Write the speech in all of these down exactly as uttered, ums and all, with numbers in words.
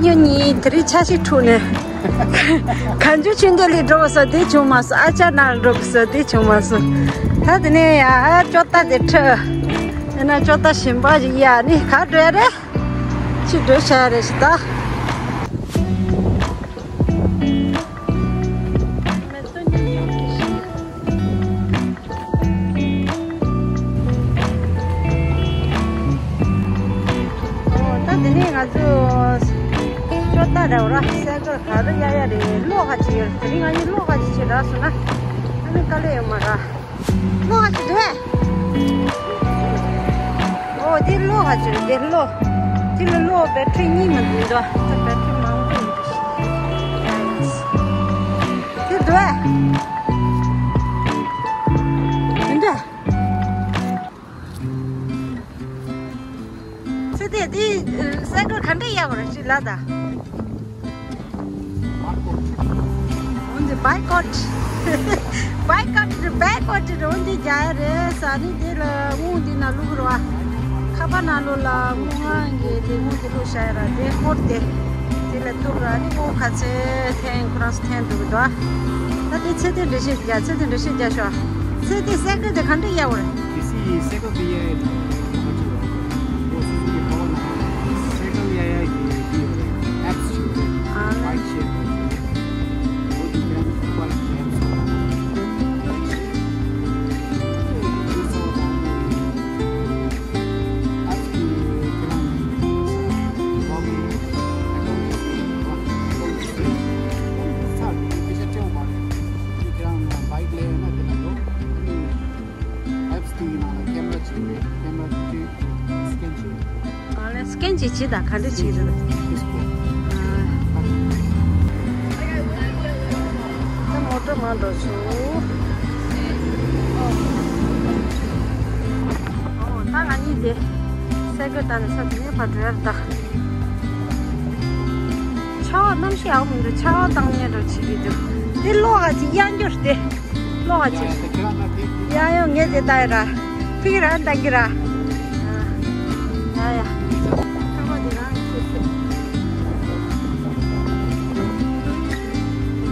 ཉོ་གཉིས་དེ་རིང་ཆ་ཤས་འཁྲུག་ནས། གངས་ལྗོངས་ཆོས་སྡེ་ལ་འགྲོ་བ་སོགས་དེ་བྱུང་མ་སོང་། ཨ་ཅག་ནང་ལ་འགྲོ་དགོས་སོགས་དེ་བྱུང་མ་སོང་། ད་དེ་ནས་ཡ་ཅོ་ཏ་དེ་ཁྲིད། ཡིན་ན་ཅོ་ཏ་ཞིམ་པ་ཞིག་ཡ་ནི་ག་འགྲོ་ཡ་རེད། ཅི་འགྲོ་བྱ་ཡ་རེད་ཞིག་ད། ཨོ། ད་དེ་ནས་ང་ཚོ་ཅོ་ཏ་ར་བ་ར་སའི་ཀལ་ག་རེ་གཡར་ཡ་རེད། གློག་ཁ་ཅིག་ཡོད། དེ་རིང་ང་གཉིས་གློག་ཁ་ཅིག་བྱེད་རག་སོང་ན་ཨ་ནི་དཀའ་ལས་ཡོད་མ་རེད། གློག་ཁ་ཅིག་འདུག་གས། ཨོ་དེ་གློག་ཁ་ཅིག་རེད། དེ་གློག་དེ་ལ་གློག་བེ་ཊི་རི་གཉིས་མ་འདུག་ད་བེ་ཊི་རི་མང་པོ་ཡོད་རེད། དེ་འདུག་གས། འདུག་གས། ཚེ་འདས་འདི་སའི་ཀལ་ག་འདྲ་གཡར་བ་རེད་ཅིག་ལབ་དང་། འོན་ཏེ་བའི་ཀོཊ། བའི་ཀོཊ་རེད། བའི་ཀོཊ་རེད། འོན་ཏེ་རྒྱག་ཡ་རེད་ཟེར་ནི་དེ་ལ་དབང་འདི་ན་བླུགས་རོགས་ཨ། ཁ་པར་ནང་ལོགས་ལ་དབང་ང་གི་དེ་དབང་དེ་བླུགས་བཞག་ཡ་ར་དེ་ཧོར་དེ། དེ་ལ་གཏུབ་ར་ནི་དབང་ག་ཚོད་འཐེན་ཁོ་རང་ཚོ་འཐེན་འདུག་གི་འདུག་ཨ། ད་དེ་ཚེ་འདས་འགྲེལ་བཤད་རྒྱག་ཚེ་འདས་འགྲེལ་བཤད་རྒྱག་ཤོག་ཚེ་འདས་སའི་ཀལ་དེ་ག་འདྲ་གཡར་བ་རེད། དེ་སི་སའི་ཀལ་དེ་གཡར་ཡ་ལ་ཁ་ཅིག་ལ་ཁོ་སུ་སུ་ཀི་པ་ཝར་ན་སའི་ཀལ་གཡར་ཡ་གི་དེ་ཡོད་རེད། ཨེབ་སི་ཅིག་ཡོད་རེད། ཨ། བྷའིག་ཤེར་བྷའིག་ཤེར། འོ་དེ་ཀྱང་བྷའིག་ཤེར་བྷའིག་ཤེར། ཨ་ལས་སི་ཀེན་ཅིག་བྱེད་དང་ག་འདྲ་བྱེད་ཀྱི་འདུག་ད་མོ་ཊ་མར་འགྲོ་ཆུ། ཨོ་ད་ང་གཉིས་དེ་སའི་ཀལ་བཏང་ནས་ས་དེ་ནས་ཕར་འགྲོ་ཡ་རེད་ད། ཆར་པ་གནམ་གཤིས་ཡག་པོ་མི་འདུག་ཆར་པ་བཏང་ཉན་འགྲོ་བྱེད་ཀྱི་འདུག་དེ་གློག་ཁ་ཅིག་གཡར་རྒྱུ་རེད་དེ། གློག་ཁ་ཅིག་ཡ་ཡོ་ངས་དེ་ལྟ་ཡ་ར། ཕིག་རང་ལྟ་གི་ར། ཡ་ཡ། ཁ་པར་དེ་རང་ཤེས་ཤེས།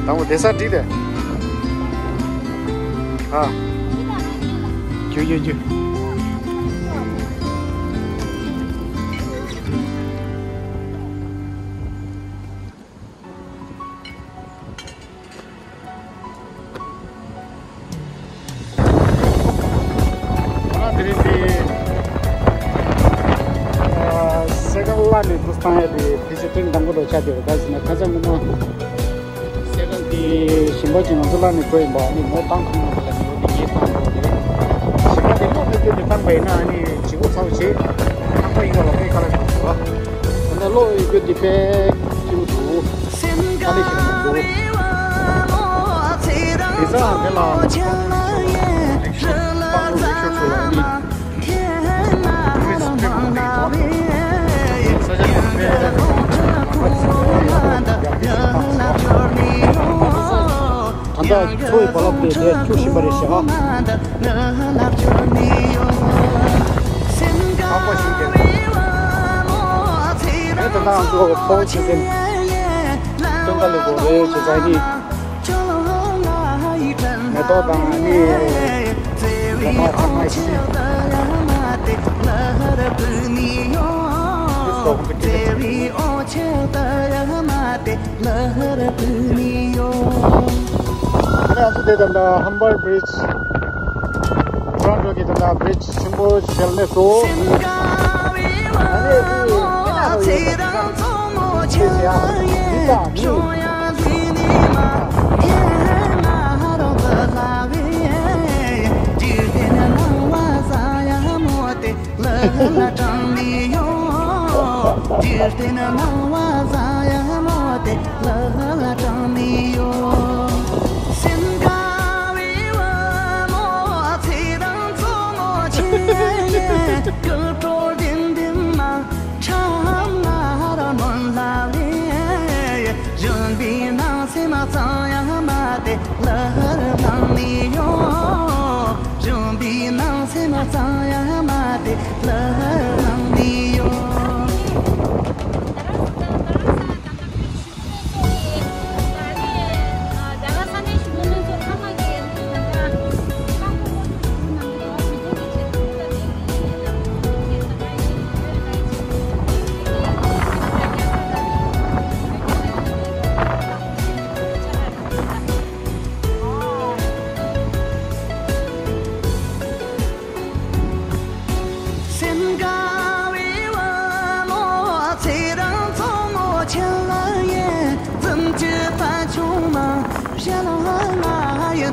དང་པོ་དེ་ས་བྲིས་ཏེ། ཨ། རྒྱུ་རྒྱུ་རྒྱུ། ང་དེ་རིང་འདི་ཨ་སའི་ཀལ་གླ་ནས་འདུག་བཏང་ཡ་དེ་ཕལ་ཆེར་ཐེངས་དང་པོ་འདྲ་ཆགས་བསྡད་པ་ད་ཟེར་ན་ཁ་སང་ངོ་མ་སའི་ཀལ་དེ་ཞིམ་པ་ཅིག་ང་ཚོ་གླ་ནས་བཀོལ་ཡིན་པ་ཨ་ནི་ངོ་བཏང་ཁོམ་ཡོད་པ་ལ་ནི་འོ་དེ་ངས་བཏང་འགྲོ་དེ་ཞིམ་པ་དེ་གློག་མེད་རྒྱུ་དེ་བཏང་པ་ཡིན་ན་ཨ་ནི་བྱེད་སྒོ་ཚ་བོ་བྱེད་ནང་པ་ཡིན་པ་ལ་དཔེ་ཁ་ལ་ཞོག་འདུག་ད་ལྟ་གློག་ཡོད་རྒྱུ་དེ་དཔེ་སྐྱིད་པོ་འདུག་དཀའ་ལས་ཞིག་མི་འདུག་དེ་ས་དེ་ལ་ས་ཆ་དེ་དཔེ་ད་ལྟ་མཚོ་ཡི་རྦ་རླབས་དེ་དེ་འཁྱུག་བཞིན་པ་རེད་ཤག་ཨ་ཁ་ཤིག་དེ་ད་ལྟ་ང་ཚོ་ཕོ་བོ་ཆེ་ཆེན་སྟོན་ཁ་ལས་སྒོ་རེད་ཅེས་ཟེར་ནི། མེ་ཏོག་དང་ནི་ལོ་མ་ཚང་མ་ཤི། ང་ཚོ་དེ་ད་ལྟ་ཧམ་བར་བྷི་རིཇ། ཊོ་རོན་ཊོ་གི་ད་ལྟ་བྷི་རིཇ་ཆེན་པོ་ཞལ་ནས་སོ། ཨ་ནི་དེ་ཨེ་ན་རོ་ཡོད་པ་དེ་ཡ་མི་དང་མི།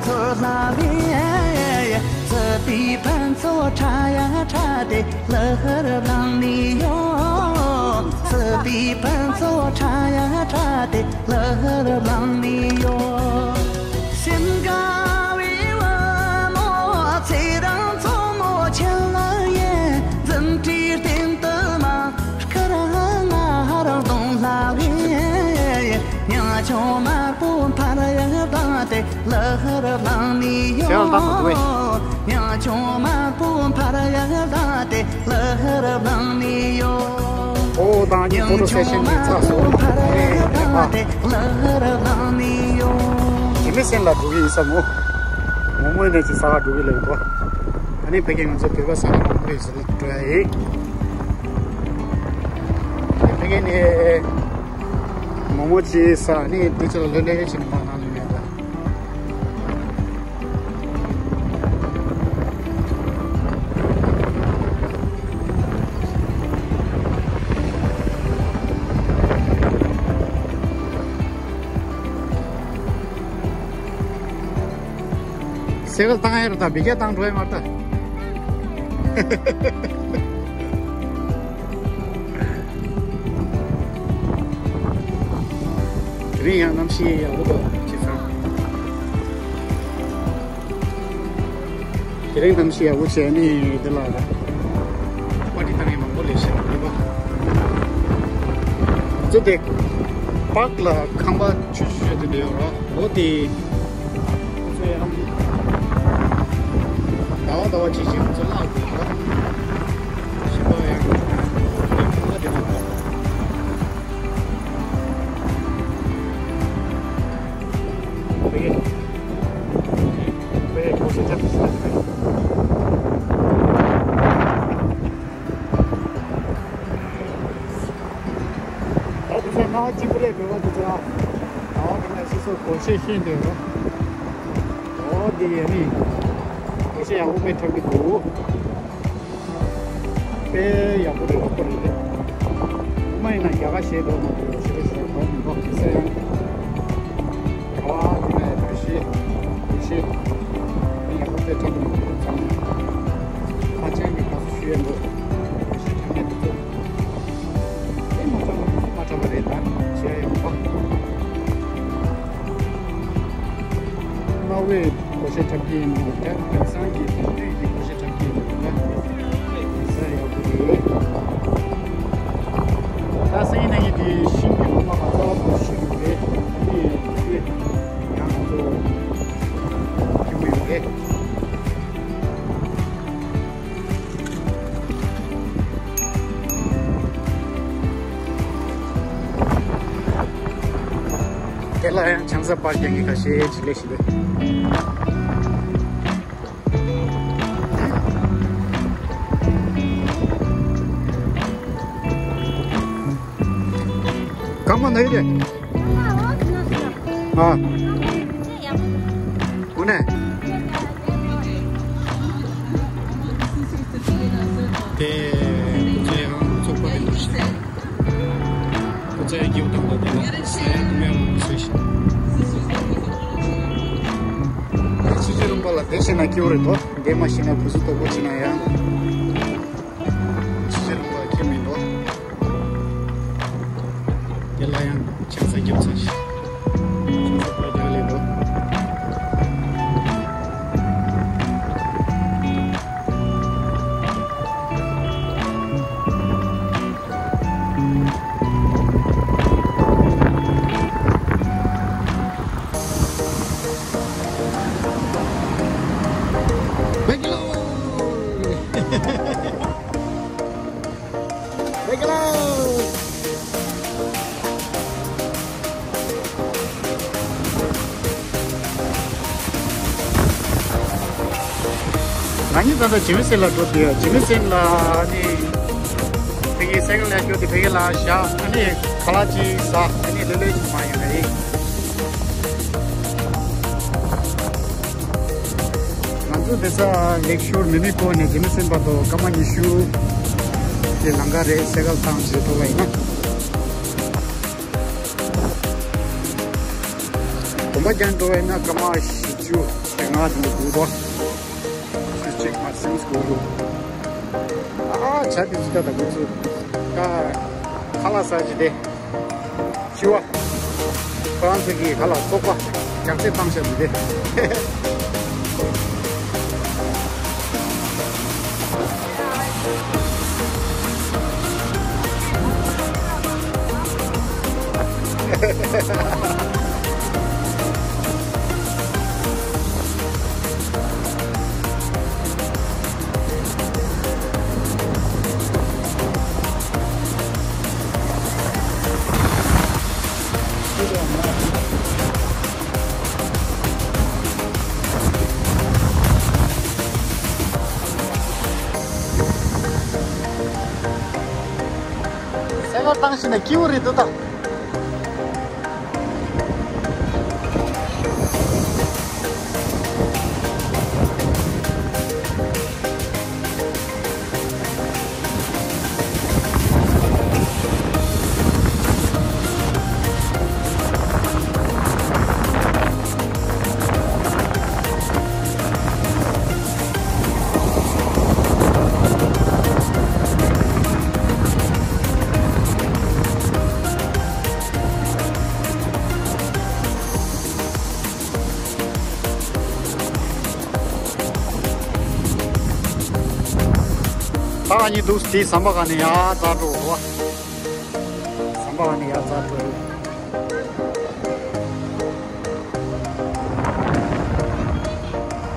ཚོ་ལ་བའི་སྲིད་པའི་ཕུན་ཚོགས་ཕྲ་ཡང་ཕྲ་སྟེ་ལྷུར་བླངས་ནས་ཡོད། སྲིད་པའི་ཕུན་ཚོགས་ཕྲ་ཡང་ཕྲ་སྟེ་ལྷུར་བླངས་ནས་ཡོད། སེམས་དགའ་བའི་བུ་མོ་ཚེ་རིང་མཚོ་མོ་ཆེན་ལ་ཡེ་འཛིན་གྲྭའི་སྟེང་དུ་མ། སྐར་ལྔ་ཧར་གདོང་ལྷ་བའི་ཉང་ཆུང་དམར་པོ་འཕར་ཡང་བཏང་སྟེ་ལྷུར་བླངས་ནས་ཡོད། ཉང་ཆུང་དམར་པོ་འཕར་ཡང་བཏང་སྟེ་ལྷུར་བླངས་ནས་ཡོད། ཨོ་དང་གཉིས་ཕོ་ཊོ་སེ་ཤན་གཉིས་ཚར་སོང་། ཨ་ནི་ཨ་ནི་ཕ། ལྷུར་བླངས་ནས་ཡོད། དེ་མི་སེམས་ལ་འགྲོ་གི་ཡིན་ས་མོ། མོ་མོ་ནས་ཅི་ས་ག་འགྲོ་གི་ལ་ཡིན་པ། ཨ་ནི་ཕ་གི་ང་ཚོ་བོད་པ་ས་ག་མང་པོ་ཡོད་ས་ལ་འགྲོ་ཡ་ཡིན། དེ་ནས་མོ་མོ་ཅི་ས་ནི་དེ་ཚོ་ལ་ལོ་ལེ་ཞིག་མ་གནང་ནི་མེད་ད། སེ་གལ་བཏང་ཡ་རུ་ད་བི་ཀ་བཏང་འགྲོ་ཡ་མ་ད། དེ་རིང་ཡང་གནམ་གཤིས་ཡག་པོ་འདུག་བྱས་ཙང་། དེ་རིང་གནམ་གཤིས་ཡག་པོ་བྱས་ནས་འདི་ལ་པར་ཊི་བཏང་ཡས་མང་པོ་སླེབས་ཤག་རེད་པ། ཚོ་དེ་པཱརྐ་ལ་ཁང་པ་ཆུང་ཆུང་ཞིག་དེ་འདྲ་ཡོད་རེད། འོ་དེ་ཚོ་ཡང་ཟླ་བ་ཟླ་བ་གཅིག་གཅིག་ཚོ་བརླག་དགོས་རེད། ཞིང་པ་ཡང་ཁང་པ་དེ་འདྲ་ཡོད་རེད། ད་དེ་ཚོ་སྣང་བ་སྐྱིད་པོ་རེད། བོད་པ་དེ་ཚོ་ཨ་ཨ་ཁ་ན་ཤི་སོ་སྒོར་གཞས་ཤེས་འདོད་རོ། ཨོ་དེ་ཡ་ནི་སྒོར་གཞས་ཡག་པོ་དཔེ་འཁྲབ་ཀྱི་འདུག། དཔེ་ཡག་པོ་རེད། ཡག་པོ་རེད། སྔོན་མ་ཡིན་ན་རྒྱ་གར་གཞས་འདྲ་མང་པོ་ཞེ་དྲག་ཞེ་དྲག་གོ་མི་འདུག་དེ་ཚོ་ཡང་། ཨ་དེ་ནས་བོད་གཞས་བོད་གཞས་ཡག་པོ་དཔེ་འཁྲབ་ཀྱི་འདུག་ཚང་མ་ཕལ་ཆེར་གྱི་དགའ་བསུ་ཞུ་ཡ་འདུག། བོད་གཞས་འཁྲབ་མཁན་དེ་ཚོ། དེ་མ་འཁྲབ་པ་མ་འཁྲབ་པ་རེད་ད་བྱས་ཡོང་པ། གནའ་བོའི་སྒོར་གཞས་འཁྲབ་ཀྱི་ཡིན་ནོ། དེང་སང་གི་དེང་དུས་ཀྱི་སྒོར་གཞས་འཁྲབ་ཀྱི་ཡིན་ནོ། ས་ཡག་པོ་རེད། ད་སང་ཉིན་གནངས་ཉིན་དེ་ཤིང་གི་ལོ་མ་ག་ཚོད་པོ་ཞིག་རེད། དེ་ཡང་ང་ཚོ་ཁྱེར་གྱི་ཡོད་རེད། དེ་ལ་ཡང་ཆང་ས་པར་རྒྱག་མཁན་ཁ་ཤས་ཅིག་སླེབས་ཤིག་རེད། གང་མ་ན་ཡོད་རེད། ཨ། དངོས་གནས། དེ་ཚོ་ཡང་ཚོགས་པ་རེད་འདུག་ཤག། ཁོ་ཚོས་སྐྱིད་པོ་བཏང་འདུག། དེ་ལ་ཟ་ཡ་འཐུང་ཡ་མང་པོ་བཟོས་ཤག། སུ་ཇི་རུམ་པ་ལ་བསྡད་ཤེས་ན་སྐྱིད་པོ་རེད་དོ། བསྡད་མ་ཤེས་ན་གུ་སུ་དོག་པོ་བྱེད་ན་ཡང་། སུ་ཇི་རུམ་པ་ཁྱད་མི་འདུག། དེ་ལ་ཡང་ཆང་ས་རྒྱབ་ཚར་ཤག། ཆང་ས་པར་རྒྱག་ལེ་འདུག། ང་གཉིས་ད་ལྟ་ཇི་མི་སན་ལ་འགྲོ་དུས། ཇི་མི་སན་ལ་ནི་ཕ་གིའི་སའི་ཀལ་ལ་སྐྱོར་ཏེ་ཕ་གི་ལ་བཞག། ཨ་ནི་ཁ་ལག་ཅིག་ཟ། ཨ་ནི་ལྷོད་ལྷོད་ཅིག་མར་ཡོང་ཡ་ཡིན། ང་ཚོ་དེ་ས་ལེག་ཤོར་མེ་མི་ཀོ་ནས་ཇི་མི་སན་བར་དུ་སྐར་མ་ཉི་ཤུ་གི་ལམ་ཁ་རེད། སའི་ཀལ་ཐང་ཞིག་འགྲོ་བ་ཡིན་ན། གོམ་པ་རྒྱག་འགྲོ་བ་ཡིན་ན་སྐར་མ་བཞི་བཅུ། ང་དེ་འདུག་དོ། ཁྱོད་ཅིག་མ་སེམས་སྐུ་རུ། ཨ་ཆ་དེ་ཅི་ད་ད་འགོ་ཚུགས། ད་ཁ་ལག་ཟ་ཅི་དེ། འཆི་བ། ཁོ་རང་ཚོ་གིས་ཁ་ལག་བཙོག་པ་རྒྱག་རྩེད་བཏང་བཞག་འདུག་སྟེ། སེ་ག་བཏང་ཤི་ན་ཀིའུ་རེད་འདུག་ད། ད་ང་གཉིས་འདུག་དེའི་ཟམ་པ་ག་ནས་ཡར་འཛེགས་འགྲོ་བ། ཟམ་པ་ག་ནས་ཡར་འཛེགས་འགྲོ།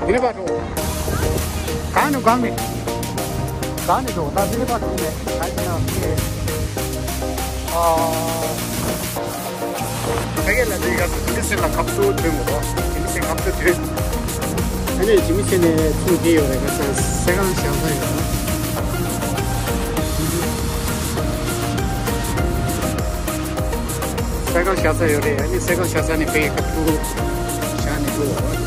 འདི་ནས་ཕར་འགྲོ། གང་ནས་གང་ནས། གང་ནས་འགྲོ། ད་འདི་ནས་ཕར་འགྲོ་ནས་གང་ཡིན་ན་ཨ། ཕ་གི་ལ་འདི་ག་ཁྱིམ་མི་སེམས་ལ་ཁ་ཕྱོགས་ཐོན་མོ་རོ། ཁྱིམ་མི་སེམས་ཁ་ཕྱོགས་ཐོན། ཨ་ནི་ཁྱིམ་མི་སེམས་ནས་ཚུར་བསྡད་ཡོད་རེད། ག་ས་སེ་གང་བཞག་ས་ཡོད་ན། སེ་གང་བཞག་ས་ཡོད་རེད། ཨ་ནི་སེ་གང་བཞག་ས་ནས་ཕ་གི་ཁ་ཕྱོགས་བཞག་ནས་འགྲོ་བ།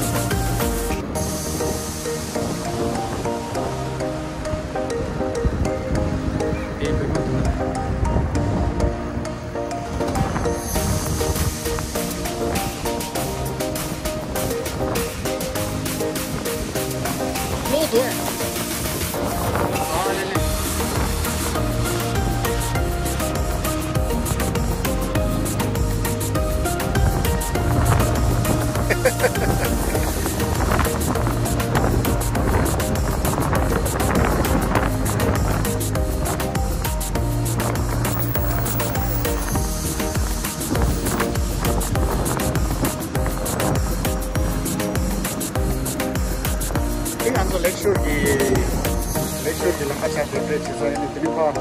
ཨེ་ང་ཚོ་ལེག་ཤོར་གྱི་ལེག་ཤོར་གྱི་ལམ་ཁ་ཆ་འདོན་སྤྲོད་བྱེད་ས་ཡིན་ནི་དེ་རིང་ཕ།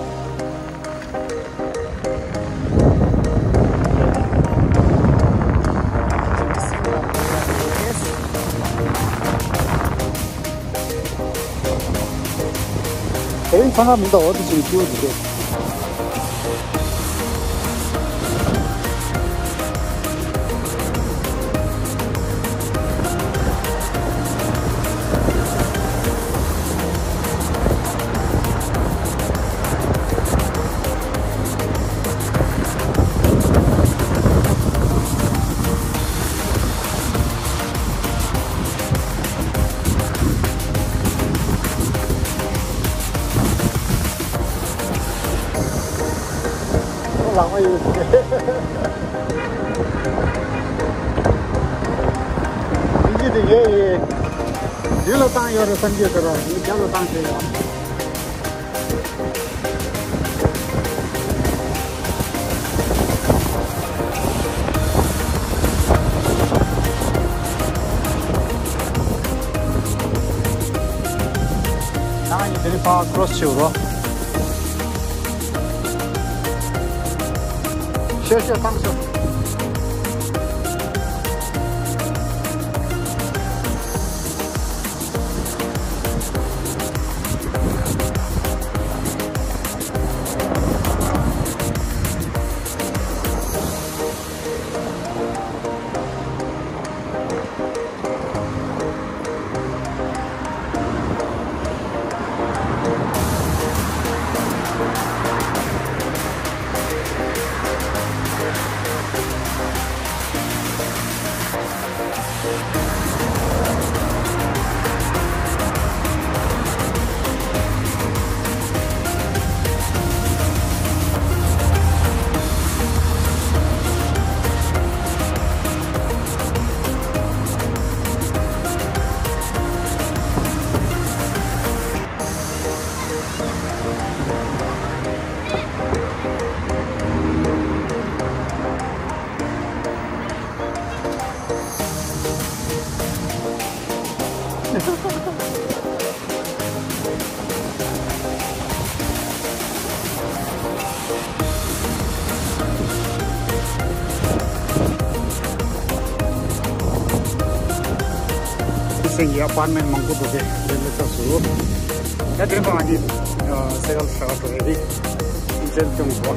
དེ་རིང་ཚང་མ་མི་འདུག་འོ་དེ་བཞིན་ཀྱུ་འདུག་གས། ལག་པ་ཡོད་ཟེར། མི་འདི་དེ་གས་ཡིན། ཡུལ་ལ་བཏང་ཡོད་རེད་བསམ་གྱི་ཡོད་ཟེར་ར། ཡུལ་རྒྱབ་ལ་བཏང་བྱས་ཡོད། ནང་ཡིན་དེ་རིང་ཕར་ཀྲོ་སི་བྱེད་རོགས། ཤོད་ཤོད་བཏང་ཤོད། ཚན་གྱི་ཨ་པར་མེན་མང་པོ་འདུག་གས་དེ་འདྲ་ཚོགས་སུ། ད་དེ་རིང་ང་གཉིས་སེ་གལ་ཧྲ་འགྲོ་ཡ་རེད། ཨིན་ཇན་སྐྱོང་འགྲོ།